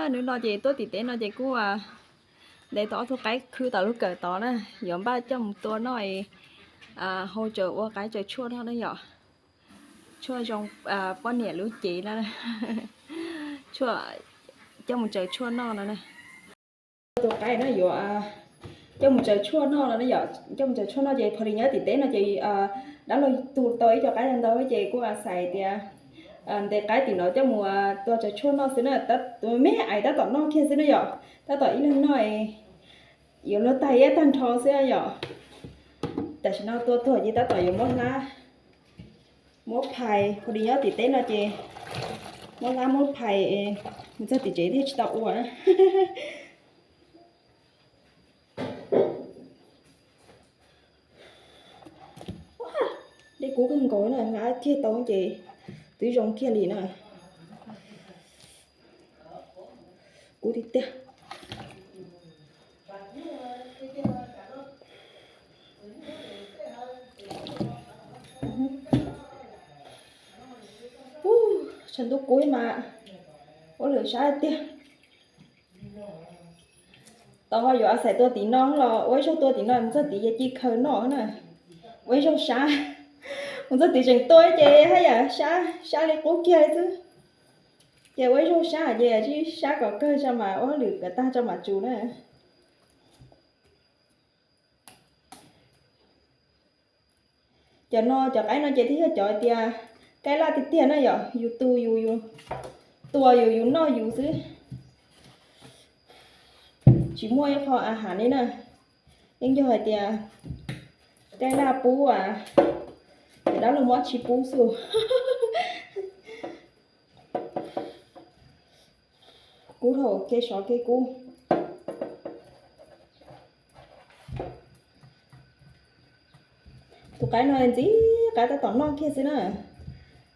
Hnub no ces tuaj tim teb no ces kuj ntes tau ob tug qaib khwb tom lub kawm tod na, yuav npaj coj mus tua noj, hau tsaws ua qaib tsaws tshuaj noj na yom. Tshuaj zoo poj niam lub cev na, coj mus tsaws tshuaj noj no na. Tua qaib no yuav coj mus tsaws tshuaj noj no na yom, coj mus tsaws tshuaj noj ces pha li nyob tim teb no ces dab laug tu tau ib co qaib ntau ces kuj xav tias ntes qaib tim no coj mus tua tsaws tshuaj noj xwb na, me aiv tab tom noj kiag xwb na yom, tab tom ib leeg noj yuav luag tag ib tag nrho xwb yom. Tam sim no tua tuag ces tab tom yuav muab hlab, muab phais, pha li nyob tim teb no ces muab hlab muab phais, mus txog tim tsev thiaj tsis tau ua na. Dej kub kawg nkaus na, hlab kiag tau ces twb zoo kiag li na. Kub tiag tiag. Tshav ntuj kub mas ua lwm sab tiag. Tau ho yuav xav tua tim no los ua ib zaug, tua tim no mus txog tid ces ci khaws noj na. Ua ib zaug sab, mus txog tid tseem tua ces haj yam sab, sab li qub kiag li xwb. Ces ua ib zaug sab ces tsis sab kom kawg tso mas ua hauj lwm kom tag tso mam tsum na. Cov no, cov qaib no ces thiaj yog cov tias kaij laj tiag tiag na yom, yus tu yus, tua yus, yus noj yus xwb. Tsis muaj ib qho a has li na. Yeej yog hais tias kaij laj pub, cov dab laug muab tsis pub xwb. Kub dhau kev sov kev kub. Tus qaib no ntxim qab tab tom noj kiag xwb na,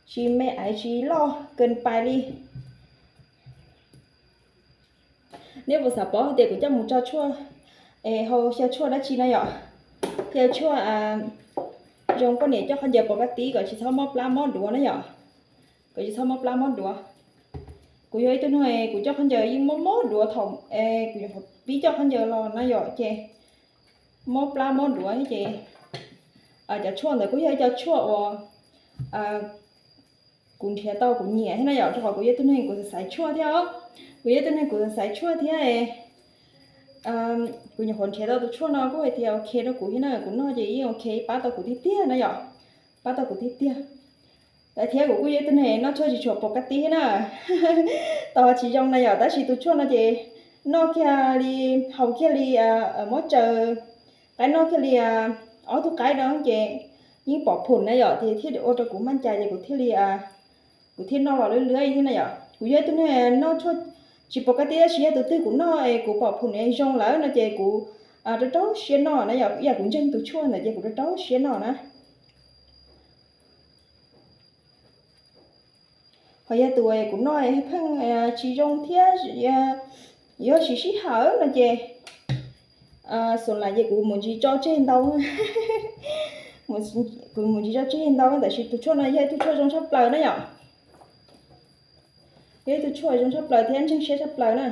tsis me aiv tsis loj kawg pais li. Neb puas xav paub tias kuv coj mus tso tshuaj es hau xyaw tshuaj dab tsi na yom? Xyaw tshuaj zoo poj niam coj khaub ncaws pov ka tib kom tsis txhob mob plab mob duav na yom, kom tsis txhob mob plab mob duav. Kuv yog ib tug neeg kuv coj khaub ncaws yeej mob mob duav thaum kuv nyuam qhuav pib coj khaub ncaws los na yom, ces mob plab mob duav ces cov tshuaj ntawd kuj yog ib co tshuaj uas kuv nrhiav tau kuv nyiam thiab na yom, rau qhov kuv yog ib tug neeg kuv xaiv tshuaj thiab os. Kuv yog ib tug neeg kuv xaiv tshuaj thiab. Kuv nyuam qhuav nrhiav tau tus tshuaj no kuj hais tias ok rau kuv thiab na, kuv noj ces yeej ok pab tau kuv tiag tiag na yom, pab tau kuv tiag tiag. Thiab kuv kuj yog ib tug neeg noj tshuaj tsis tshua pov ka tib thiab na, tau tsis zoo na yom, tab sis tus tshuaj no ces noj kiag li, haus kiag li, muab tsaws qaib noj kiag li ob tug qaib no ces yeej pom phom na yom, ces thiaj ua rau kuv maj cai ces kuv thiaj li, kuv thiaj noj los lwb lwb thiab na yom. Kuv yog ib tug neeg noj tshuaj tsis pov ka tib tab sis yog tus twg kuv noj es kuv pom phom zoo lawm no ces kuv rau rau siab noj na yom, yam kuv ntseeg tus tshuaj ntawd ces kuv rau rau siab noj na. Ho yog tus kuv noj pheej tsis zoo thiab yuav tsis sib haum no ces xuv lam ces kuv mus ntsis tso tseg ntau. Kuv mus ntsis tso tseg ntau tab sis tus tshuaj no yog ib tug tshuaj zoo tshaj plaws na yom. Yog ib tug tshuaj zoo tshaj plaws thiab ntseeg siab tshaj plaws na.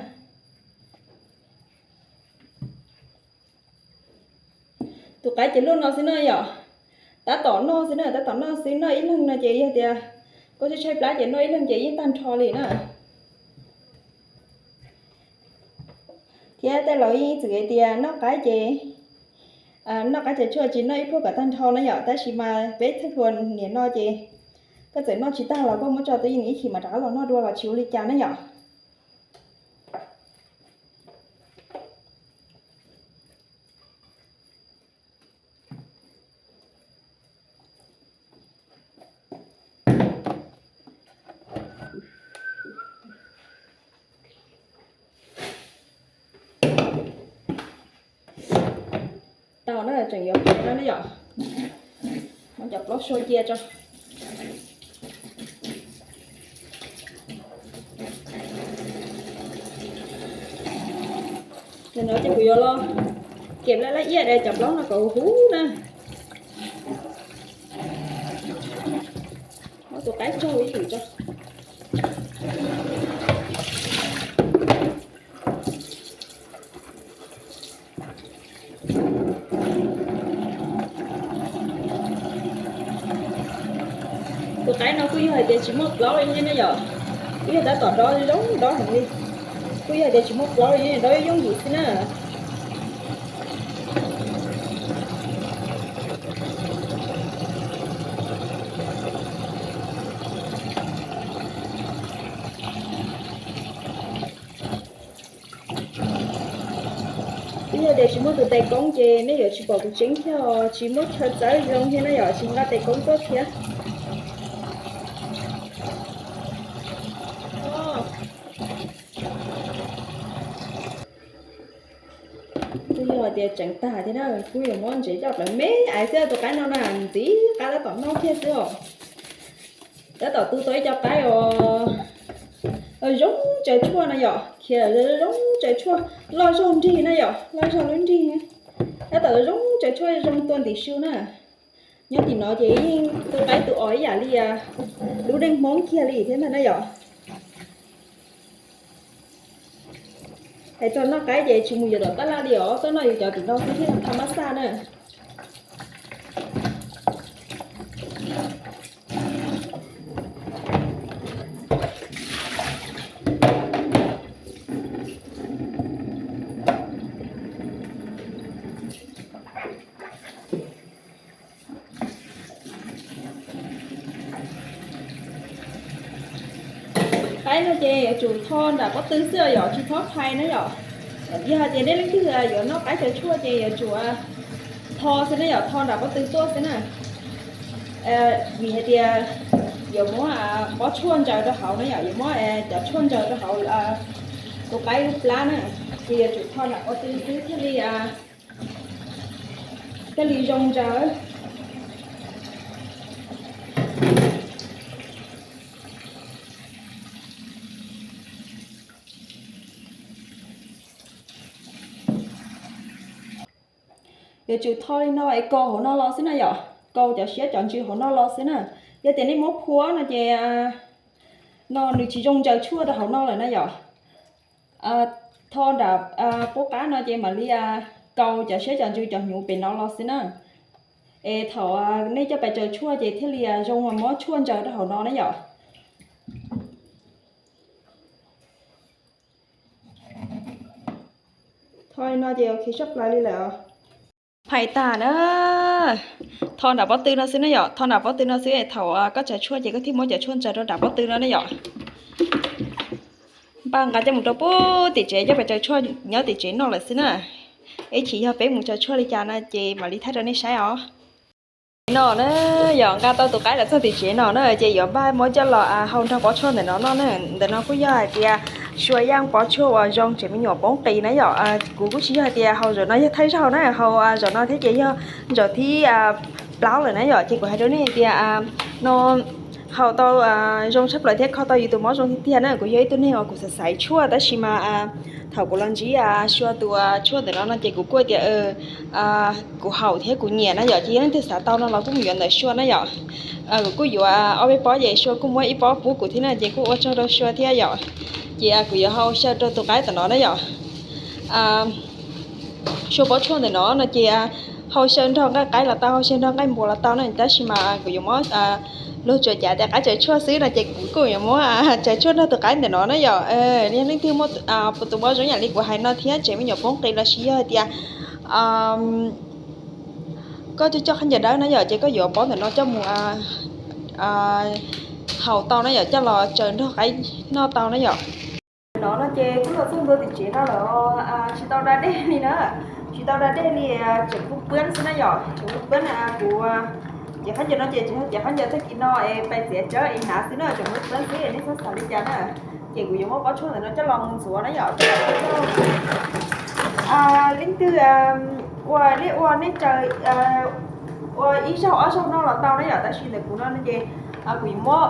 Tus qaib ces luaj no xwb no yom, tab tom noj xwb na, tab tom noj xwb, noj ib leeg no ces yog tias koj tshaib tshaib plab ces noj ib leeg ces yeej tag nrho li na. Thiab tej laus yeej txwm hais tias noj qaib ces, noj qaib tsaws tshuaj tsis noj ib pluag kom tag nrho na yom, tab sis mas peb txheej hluas niam no ces koj txawm noj tsis tag los koj muab tso twj ywm ib chim mas rov qab los noj dua los tsis ua li cas na yom. Tau na, tseem yuav qhia no na yom. Muab cov plaub sua cia tso. Nim no ces kuv yuav los kem laj laj iab cov plaub no kom huv huv na. Muab tus qaib tsaug ib yam tso. Tus qaib no kuj yog hais tias tsis muaj plaub li thiab na yom, kuj yog tab tom dob zoo dob heev li. Kuj yog hais tias tsis muaj plaub li, dob yooj yim xwb na. Twb yog tias tsis muaj tus tes koob ces nej yuav tsis pom kuv tseeb thiab, tsis muaj chaw txawb zoo thiab na yom, tsis nqa tes koob tuaj thiab. Kuj yog tias tseem tag thiab na, kuj yuav muab ntsev coj plawv me ais xwb, tus qaib no na ntxiv qab tab tom noj thiab xwb os. Tab tom tu tau ib co qaib os, zoo tsaws tshuaj na yom, khiav zoo tsaws tshuaj, loj zog nrig na yom, loj zog lub nrig. Tab tom zoo tsaws tshuaj zoo tua ntim su na. Nyob tim no ces yeej tu qaib tu os ib yam li lub neej Hmoob kiag li thiab ntag na yom. Hais txog noj qaib ces tsis mus yuav tom tab laj li os, tuaj noj yus cov tim no xwb thiaj tha mab xaj na. Qaib no ces yuav tsum tho nram pob tw xwb yom, tsis txhob phais na yom. Yog hais tias nej leej twg yuav noj qaib tsaws tshuaj ces yuav tsum tho xwb na yom, tho nram pob tw tuaj xwb na. Vim hais tias yuav muab pob tshuaj ntsaws rau hauv na yom, yuav muab cov tshuaj ntsaws rau hauv tus qaib lub plab na, ces yuav tsum tho nram pob tw xwb thiaj li, thiaj li zoo ntsaws. Yuav tsum tho li no es kaus hauv no los xwb na yom, kaus cov siab cov ntsws hauv no los xwb na. Yog tias nej muab phua no ces no nws tsis zoo ntsaws tshuaj rau hauv no lawm na yom. Tho nram qub qab no ces mam li kaus cov siab cov ntsws cov hnyuv pem no los xwb na. Es thaum nej coj pais tsaws tshuaj ces thiaj li zoo muab tshuaj ntsaws rau hauv no na yom. Tho li no ces ok tshaj plaws li lawm. Phais tag na, tho nram pob tw no xwb na yom, tho nram pob tw no xwb, thaum koj tsaws tshuaj ces koj thiaj muab cov tshuaj ntsaws rau nram pob tw no na yom. Npaj nqa coj mus rau puag tim tsev, coj pais tsaws tshuaj nyob tim tsev noj lawm xwb na. Ib chim yog peb mus tsaws tshuaj li cas no ces mam li thaij rau nej saib os. No na, yog nqa tau tus qaib los txog tim tsev no na ces yuav npaj muab coj los hau nrog pob tshuaj ntawm no noj na. Ntawm no kuj yog hais tias sua yaj pob tshuaj uas zoo tsev me nyuam poob qis na yom. Kuv kuj tsis yog hais tias haus zaum no yog thawj zaug na, haus zaum no thiab ces yog zaum thib plaub lawm na yom. Ces kuv hais rau nej hais tias no haus tau zoo tshaj plaws thiab kho tau yus tus mob zoo tiag tiag na. Kuv yog ib tug neeg uas kuv xav xaiv tshuaj tab sis mas thaum kuv los ntsib sua tus tshuaj ntawm no no ces kuv kuj tias kuv haus thiab kuv nyiam na yom. Ces yog leej twg xav tau no los kuj mus yuav ntawm sua na yom. Kuv kuj yuav ob peb pob ces sua kuj muab ib pob pub kuv thiab na, ces kuj ua tsaug rau sua thiab yom. Ces kuv yuav hau xyaw rau tus qaib tom no na yom. Sua pob tshuaj ntawm no no ces hau xyaw nrog nqaij qaib los tau, hau xyaw nrog nqaij npua los tau na, tab sis mas kuv yuav muab, luag tsuas cav tias qaib tsaws tshuaj xwb no ces kuv kuj yuav muab tsaws tshuaj nrog tus qaib ntawm no na yom. Yog leej twg muaj tus mob zoo yam li kuv hais no thiab tsev me nyuam poob qis los sis yog hais tias koj coj coj khaub ncaws dawb na yom, ces koj yuav pob ntawm no coj mus haus tau na yom, coj los tsaws nrog qaib noj tau na yom. No no ces kuj los txog ntua tim tsev no lawm, tsis tau da dej li na, tsis tau da dej li, tseem kuj pwb xwb na yom, tseem kuj pwb. Kuv ces khaub ncaws no ces tseem yog tias khaub ncaws tag kis no es pais txiav tsawb es hnav xwb na, tseem kuj pwb xwb, nej txhob xav li cas na. Ces kuv yuav muab pob tshuaj ntawm no coj los mus ntxuav na yom. Leej twg ua, nej ua nej tsaws ua ib zaug ob zaug noj los tau na yom, tab sis ntawm kuv no no ces kuv yuav muab,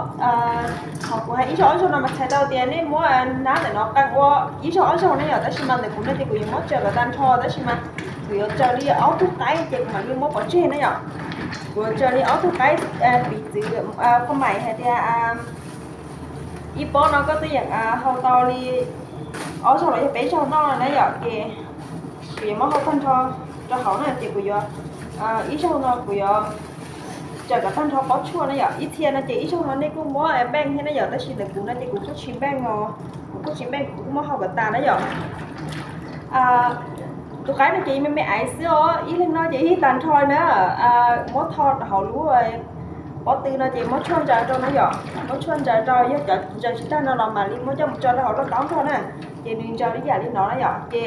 qhov kuv hais ib zaug ob zaug no mas txhais tau tias nej muab nab ntawm no qee ua ib zaug ob zaug na yom, tab sis mas ntawm kuv no ces kuv yuav muab tsaws kom tag nrho, tab sis mas kuv yuav tsaws li ob tug qaib ces kuv mam li muab pov tseg na yom. Kuv yuav tsaws li ob tug qaib piv txwv, qhov mais hais tias ib pob no koj twb yeem hau tau li ob zaug los yog peb zaug noj na yom, ces kuv yuav muab hau tag nrho rau hauv na, ces kuv yuav, ib zaug no kuv yuav Tso kom tag nrho pob tshuaj na yom. Ib txhia no ces ib zaug no nej kuj muab npeej thiab na yom, tab sis ntawm kuv no ces kuv kuj tsis npeej os, kuv kuj tsis npeej, kuv kuj muab hau kom tas na yom. Tus qaib no ces me me aiv xwb os, ib leeg no ces ib tag nrho na. Muab tho rau hauv lub pob tw no ces muab tshuaj ntsaws rau na yom, muab tshuaj ntsaws rau, yog cov ntsaws tsis tag no los mam li muab coj mus tso rau hauv lauj kaub nrog na. Ces nws ntsaws li yam li no na yom, ces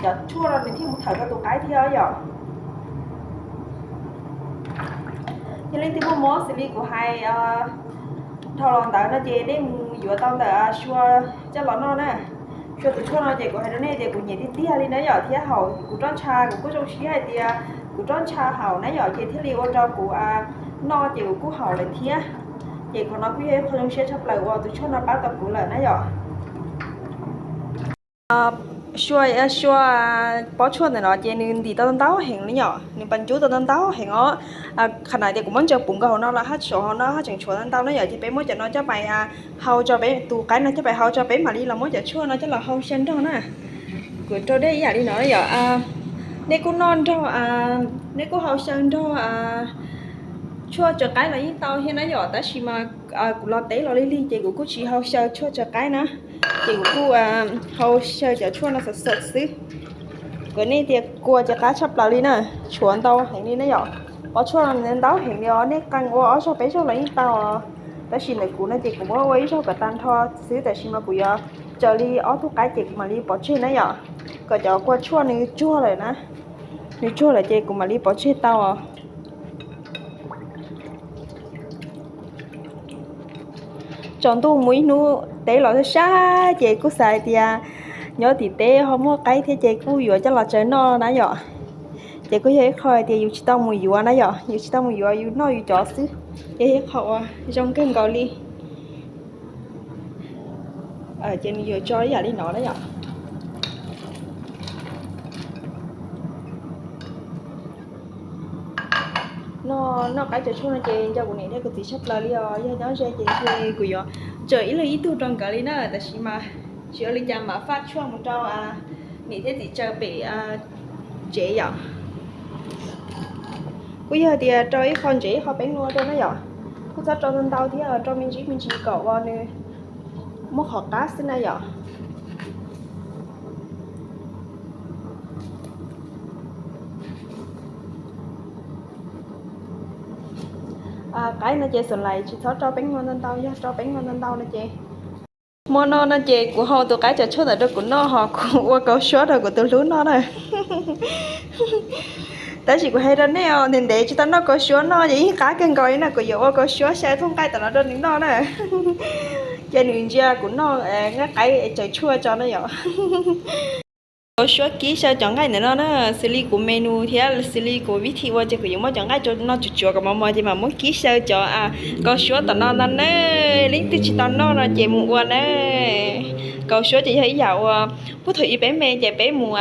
cov tshuaj no nws thiaj mus thawm rau tus qaib thiab yom. Yog leej twg muaj mob xws li kuv hais dhau los ntawd no ces nej mus yuav tau ntawm Sua coj los noj na. Sua tus tshuaj no ces kuv hais rau nej tias kuv nyiam tiag tiag li na yom, thiab haum kuv roj ntsha, kuv kuj zoo siab hais tias kuv roj ntsha haum na yom, ces thiaj li ua rau kuv noj ces kuv kuj haum lawm thiab. Ces qhov no kuj yog ib qho zoo siab tshaj plaws uas tus tshuaj no pab tau kuv lawm na yom. Sua, sua pob tshuaj ntawm no ces nws ntim tau ntau heev li yom, nws pas ncub tau ntau heev os. Qhov no tias kuv muab ntsaws puv nkaus hauv no los haj tshuav hauv no haj tseem tshuav ntau na yom, ces peb muab cov no coj pais hau tso peb, tus qaib no coj pais hau tso peb mam li los muab cov tshuaj no coj los hau xyaw nrog na. Kuv rau dej ib yam li no na yom. Nej kuj noj nrog, nej kuj hau xyaw nrog tshuaj tsaws qaib los yeej tau thiab na yom, tab sis mas kuv los teb los lig lig ces kuv kuj tsis hau xyaw tshuaj tsaws qaib na, ces kuv kuj hau xyaw cov tshuaj no xav xav xwb. Kuv nej tias kua ces qab tshaj plaws li na, tshuav ntau heev li na yom. Pob tshuaj no ntau heev li os, nej qee ua ob zaug peb zaug los yeej tau os. Tab sis ntawm kuv no ces kuv muab ua ib zaug kom tag nrho xwb, tab sis mas kuv yuav tsaws li ob tug qaib ces kuv mam li pov tseg na yom, kom cov kua tshuaj nws tsuag lawm na, nws tsuag lawm ces kuv mam li pov tseg tau os. Tsaus ntuj mus ib hnub teb los sab ces kuj xav hais tias nyob tim teb ho muaj qaib thiab ces kuj yuav coj los tsaws noj na yom. Ces kuj yog ib qho hais tias yus tsis tau mus yuav na yom, yus tsis tau mus yuav, yus noj yus cov xwb, ces yog ib qho uas zoo kawg nkaus li. Ces nws yuav tso ib yam li no na yom. Noj, noj qaib tsaws tshuaj no ces nco kuv niam thiab kuv txiv tshaj plaws li os, yog nyob ze ces ntshe kuv yuav tsaws ib leeg ib tug rau nkawd li na, tab sis mas tsis ua li cas mam faj tshuaj mus rau niam thiab txiv tsaws pem tsev yom. Kuj yog tias rau ib qho ntsev ib qho peeb nua rau na yom, kuj txhob rau ntau thiab, rau me ntsis me ntsis kom uas nws muaj qhov qab xwb na yom. Qaib no ces xom lais tsis txhob rau peeb nua ntau ntau, yog rau peeb nua ntau ntau no ces hmo no no ces kuv hau tus qaib tsaws tshuaj ntawm rau kuv noj, ho kuv ua kaus suab rau kuv tus hlub noj na. Tab sis kuv hais rau nej os, ntev ntev tsis tau noj kaus suab no ces yeej qab kawg nkaus li na, kuv yuav ua kaus suab xyaw thooj nqaij tom no rau nws noj na. Ces nws ntsia kuv noj nqaij qaib tsaws tshuaj tso na yom. Kaus suab kib xyaw cov nqaij ntawm no na, xws li kuv menu thiab xws li kuv vib thi ua ces kuv yuav muab cov nqaij no tsuav tsuav kom mos mos ces mam muab kib xyaw cov kaus suab tom no ntag na. Leej twg tsis tau noj no ces mus ua na. Kaus suab ces yog ib yam uas puag thaum ub peb me ces peb mus,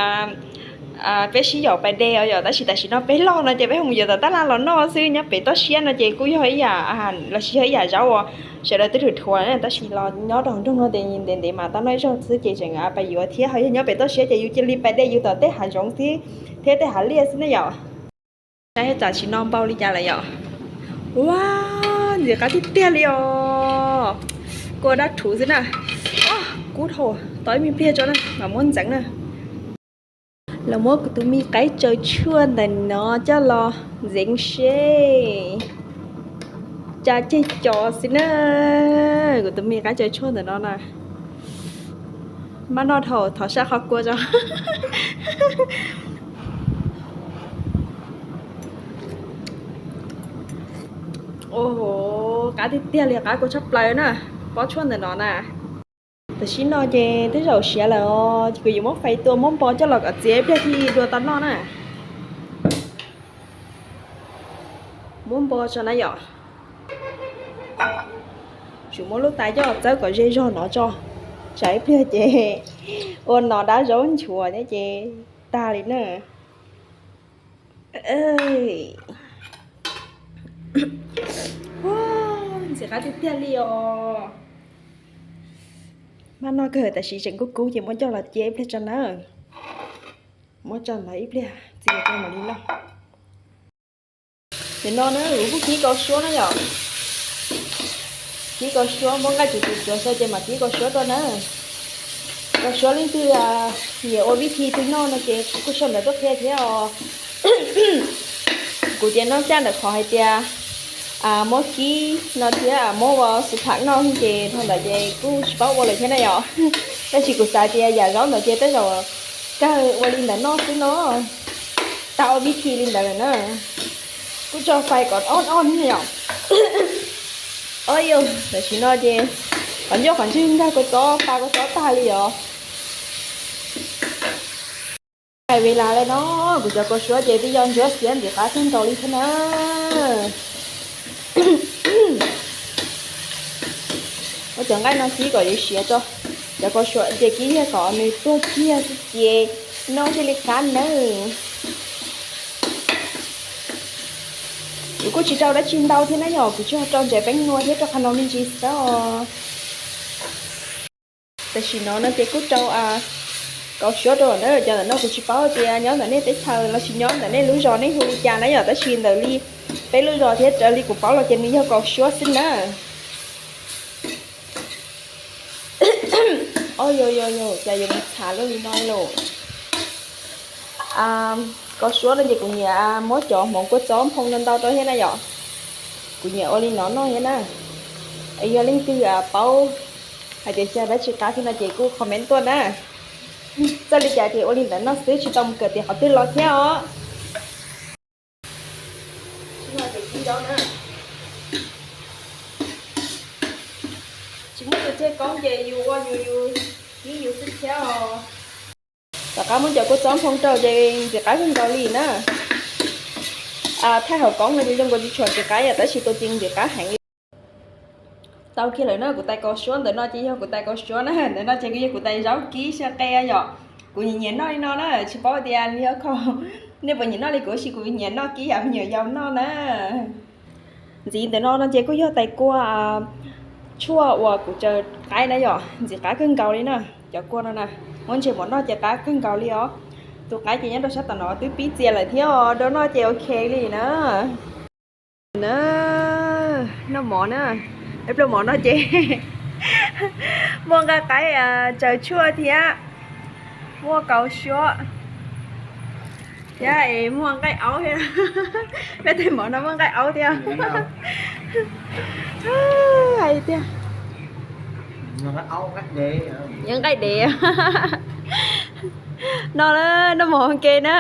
peb sib yaum pais de os yom, tab sis tam sim no peb loj no ces peb ho mus yuav tom tab laj los noj xwb. Nyob pem toj siab no ces kuj yog ib yam, los sis yog ib yam zaub uas sawv daws twb dhuav dhuav na, tab sis los nyob rau hauv nroog no ces ntev ntev mas tau noj ib zaug xwb ces tseem pais yuav thiab. Ho yog nyob pem toj siab ces yus cia li pais de yus tom tej hav zoov xwb thiab tej hav liaj xwb na yom. Saib tam sim no npau li cas lawm yom. Ua, ntxim qab tiag tiag li os. Kua dab rhuv xwb na. Kub dhau, tos ib me pliag tso na mam muab ntxeev na. Los muab kuv tus me qaib tsaws tshuaj ntawm no coj los ntxeev seb tsa ceg co xwb na. Kuv tus me qaib tsaws tshuaj ntawm no na, maj noj dhau, thov saj qhov kua tso. Qab tiag tiag li, qab kua tshaj plaws na, pob tshuaj ntawm no na. Tam sim no ces twb zaum siav lawm os, ces kuv yuav muab fais tua muab npo coj los kom txias ib pliag thiaj li dua tau noj na. Muab npo tso na yom. Tsuas muab lub tais coj txawb kom ze zog no tso, tsam ib pliag ces ua no dab zaub nchuav thiab ces tag li na. Ntxim qab tiag tiag li os. Maj noj kawg, tam sim tseem kub kub ces muab coj los cia ib pliag tso na. Muab tso ntawd ib pliag txias tso mam li noj. Nim no na kuv kuj kib kaus suab na yom. Kib kaus suab, muab nqaij tsuav tsuav tsuav xwb ces mam kib kaus suab rau na. Kaus suab leej twg nyiam ua vib thi twg noj no ces kuj sau ntawv tuaj qhia thiab os. Kuv ces noj caj ntawm qhov hais tias muab kib no thiab muab ua xu pham noj ces dhau ntawd ces kuj tsis paub ua lawm thiab na yom. Tab sis kuv xav tias yam zaub ntawd ces tej zaum kawg ua li ntawd noj xwb no. Tau ua vib thi li ntawd lawm na. Kuj tso fais kom ob ob yom. Ob yog tam sim no ces qhov ncauj qhov ntswg nkag kua txob, pa kua txob tag li os. Hais vim li no, kuv cov kaus suab ces twb yog ntsuab xiab ntxim qab kawg nkaus li thiab na. Muab cov nqaij no kib kom yuav siav tso. Cov kaus suab ces kib yog kom nws tuag kiag xwb ces noj thiaj li qab nawb. Kuv kuj tsis rau dab tsi ntau thiab na yom, kuv tsuas rau ntses peeb nua thiab rau qhov no me ntsis xwb os. Tam sim no no ces kuj rau kaus suab rau na, cov ntawm no kuv tsis paub tias nyob ntawm nej teb chaws los sis nyob ntawm nej lub zos nej hu li cas na yom, tab sis ntawm li peb lub zos thiab raws li kuv paub los ces nws yog kaus suab xwb na. Os, yog yog yog, cas yuav mus txhav luaj li no lauj. Kaus suab no ces kuv nyiam muab cov hmoov kua txob nphoo ntau ntau rau thiab na yom. Kuv nyiam ua li no noj thiab na. Es yog leej twg paub hais tias xyaw dab tsi qab thiab no ces kuj comment tuaj na. Txawj li cas ces ua li ntawd noj xwb, tsis tau mus kawm tias qhov twg los thiab os. Tsis muaj tus tseg koob ces yus ua yus, yus kib yus xwb thiab os. Tom qab muab cov kua txob nphoo rau ces ntxim qab kawg nkaus li na. Thaij hauv koob no ces zoo nkaus tsis tshua ntxim qab yom, tab sis tus ces ntxim qab heev li. Tau kiag lawm na, kuv tais kaus suab ntawm no ces yog kuv tais kaus suab na, ntawm no ces kuj yog kuv tais zaub kib xyaw qe yom. Kuv nyiam nyiam noj li no na, tsis paub tias li os, nej puas nyiam noj li kuv, tab sis kuv nyiam noj kib yam me nyuam yaus noj na. Ntxiv ntawm no no ces kuj yog tais kua tshuaj uas kuv tsaws qaib na yom, ntxim qab kawg nkaus li na. Cov kua no na, muab ntseg mov noj ces qab kawg nkaus li os. Tus qaib ces nyob rau sab tom no twb pib txias lawm thiab os, rau noj ces ok li na. Na, noj mov na, ib pluag mov no ces muaj nqaij qaib tsaws tshuaj thiab, muaj kaus suab thiab es muaj nqaij aub thiab. Peb tais mov no muaj nqaij aub thiab. Hais tiag, nqaij dev. No na, noj mov ke na.